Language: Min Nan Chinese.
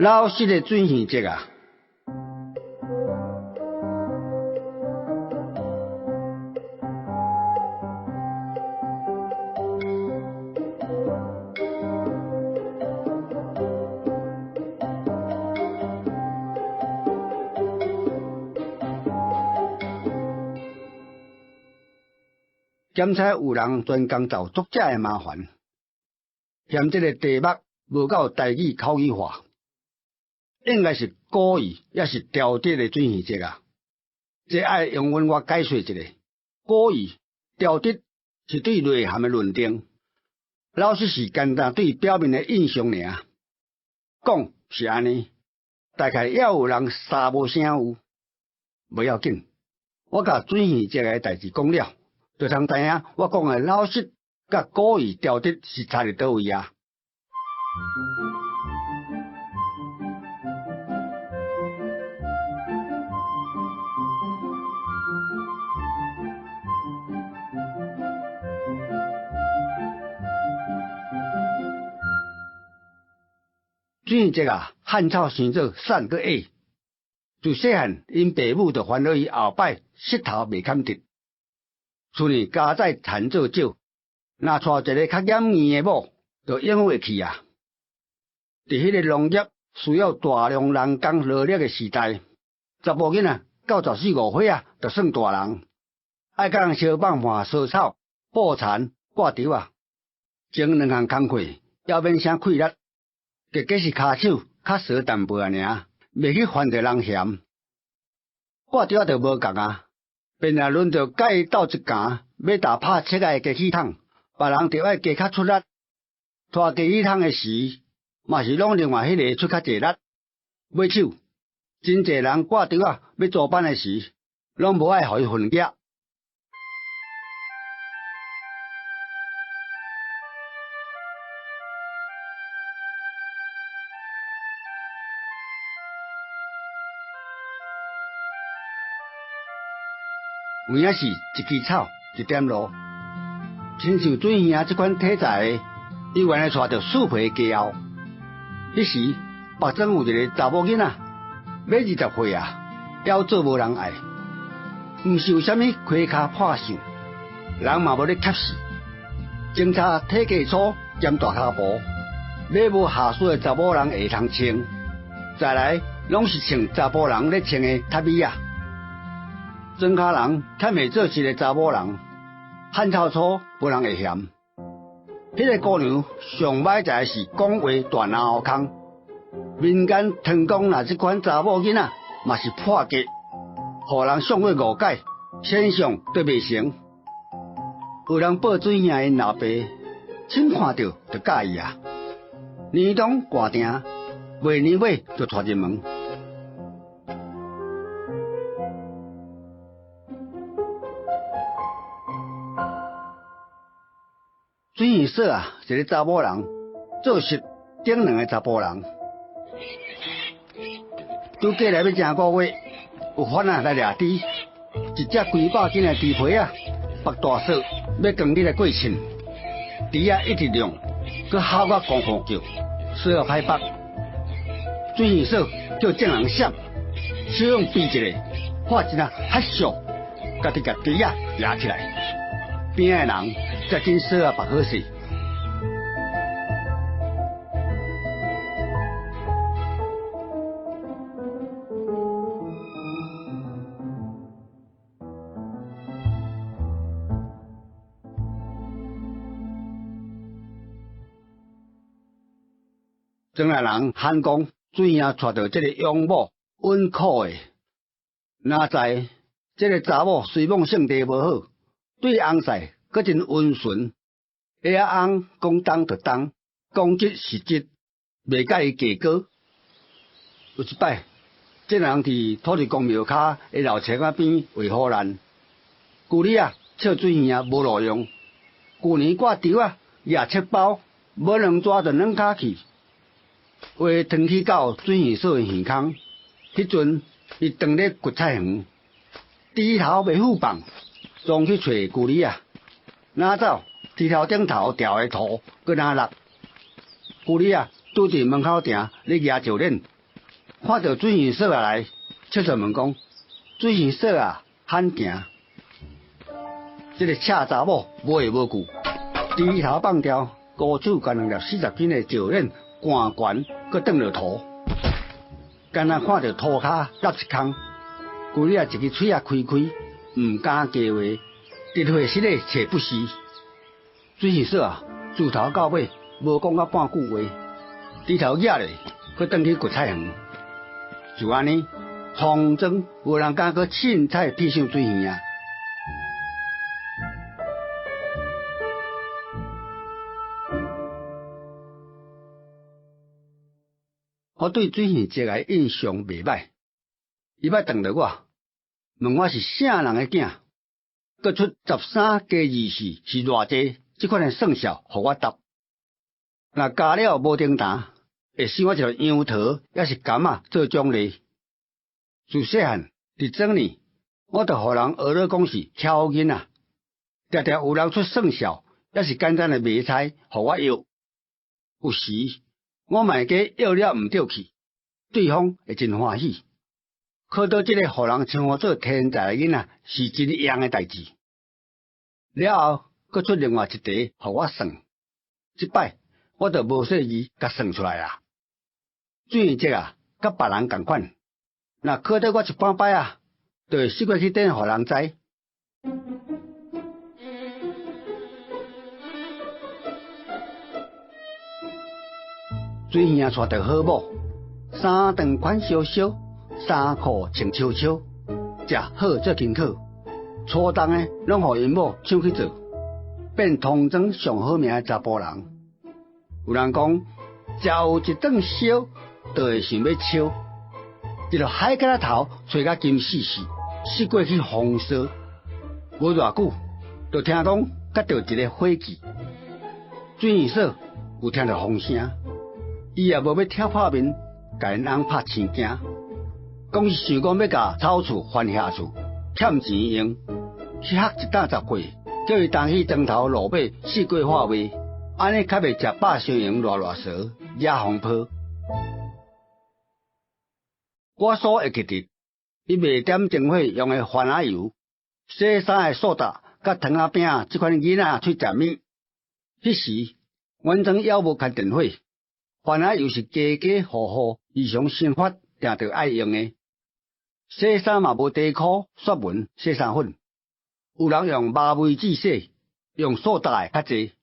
老實的水耳節啊！檢查有人專工找作者的麻煩，嫌這个題目無夠台語口語化。應該是故意，抑是調節的水耳節啊！這愛容阮我解說一下，故意調節是對內涵的論定，老實是簡單對表面的印象爾。講是按呢，大概也有人三無聲有，無要緊。我共水耳節的代誌講了，就通知影我講的老實佮故意調節是差佇佗位啊。水耳節啊，漢草生做瘦閣矮，自細漢𪜶爸母就煩惱伊後擺膝頭袂堪得，厝內家財田做少，若娶一个較掩硬的某，就永會去啊。佇彼个農業需要大量人工勞力的時代，查埔囡仔到十四五歲啊，就算大人，愛佮人相幫忙除草、布田、割稻啊，前兩項工課猶免啥氣力。結果是跤手較趖淡薄仔爾，袂去煩著人嫌。割稻仔就無仝啊，便若輪著佮伊鬥一工，欲打拍切仔的機器桶，別人就愛加較出力。拖機器桶的時，嘛是攏另外彼个出較濟力。尾手，真濟人割稻仔欲做班的時，攏無愛予伊分額。有影是一枝草，一點露，親像水耳這款體材的，伊願意帶著四皮家後。彼時北庄有一个查某囡仔，欲20歲啊，猶做無人愛，毋是有啥物開跤破相，人嘛無咧怯死，前差體格粗兼大跤步，欲無下水的查某人會通穿，再來攏是穿查埔人咧穿的塔米仔。莊跤人忝會做事的查某人，漢草粗，無人會嫌。彼个姑娘上歹在是講話大腦空，民間聽講若這款查某囡仔嘛是破格，予人上過誤解，現象都袂成。有人報水兄𪜶老爸，親看著就佮意啊，年終掛定，袂年尾就娶入門。水耳嫂啊，一个查某人，做事頂兩个查埔人，拄過來欲正個月，有番仔來掠豬，一隻幾百斤的豬皮啊，縛大索，欲扛起來過秤，豬仔一直量，閣吼甲狂狂叫，索仔歹縛。水耳嫂叫眾人閃，小勇比一下，喊一聲哈咻，家己共豬仔掠起來，邊仔的人才緊索仔縛好勢。莊內人喊講，水兄娶著這个養某穩苦的，哪知這个查某雖罔性地無好，對翁婿閣真溫順，彼仔翁講東就東，講這是這，袂佮伊計較。有一擺，這人佇土地公廟跤的老牆仔邊畫虎難，舊年啊，笑水兄無路用，舊年掛稻仔，掠七包，無兩逝就軟跤去。話傳去到水耳嫂的耳空，彼陣伊當咧掘菜園，豬頭袂赴放，撞去揣舊李仔，哪走枝頭頂頭掉的塗，閣哪落，舊李仔拄佇門口埕咧舉石碾，看著水耳嫂仔來，笑笑問講：水耳嫂啊，罕行？這个赤查某無下無顧，低頭放掉，孤手共兩粒40斤的石碾，懸懸閣轉落塗，干焦看著塗跤落一空，規日仔一支喙仔開開，毋敢加話，佇會室咧揣不是。水耳嫂啊，自頭到尾無講過半句話，低頭舉咧，閣轉去割菜園。就按呢，通莊無人敢閣凊彩痞想水耳啊。我對水耳叔的印象袂歹，伊捌撞著我，問我是啥人的囝，閣出13加24是偌濟，這款的算數予我答。若加了無叮當，會賞我一个楊桃，抑是柑仔做獎勵。自細漢佇庄裡，我就予人學咧講是巧囡仔，常常有人出算數，抑是簡單的謎猜，予我藥。有時我嘛會加藥了毋對去，對方會真歡喜。考到這个予人稱呼做天才的囡仔，是真樣的代誌。了後，閣出另外一題予我算，這擺我就無細膩共算出來啊。水耳叔啊，佮別人仝款，若考著我一半擺啊，就會死過去頂予人知。水耳仔娶著好某，衫長款燒燒，衫褲穿超超，食好做勤苦，粗重的攏予𪜶某搶去做，變通莊上好命的查埔人。有人講，食有一頓燒，就會想欲笑。一个海角仔頭吹甲金死死，死過去風騷。無偌久，就聽講結著一个伙計，水耳嫂有聽著風聲，伊也無欲挑破面，共𪜶翁拍生驚，講是想講欲共草厝還遐厝，欠錢用，去學一擔雜貨，叫伊擔去莊頭路尾四界販賣，按呢較袂食飽傷閒賴賴趖，惹風波。我所會記得，伊賣點燈火用的番仔油、洗衫的蘇打、佮糖仔餅這款囡仔喙食物。彼時，阮莊猶無牽電火，番仔油是家家戶戶日常生活定著愛用的。洗衫嘛無地箍、雪紋洗衫粉，有人用馬尾子洗，用蘇打的較濟。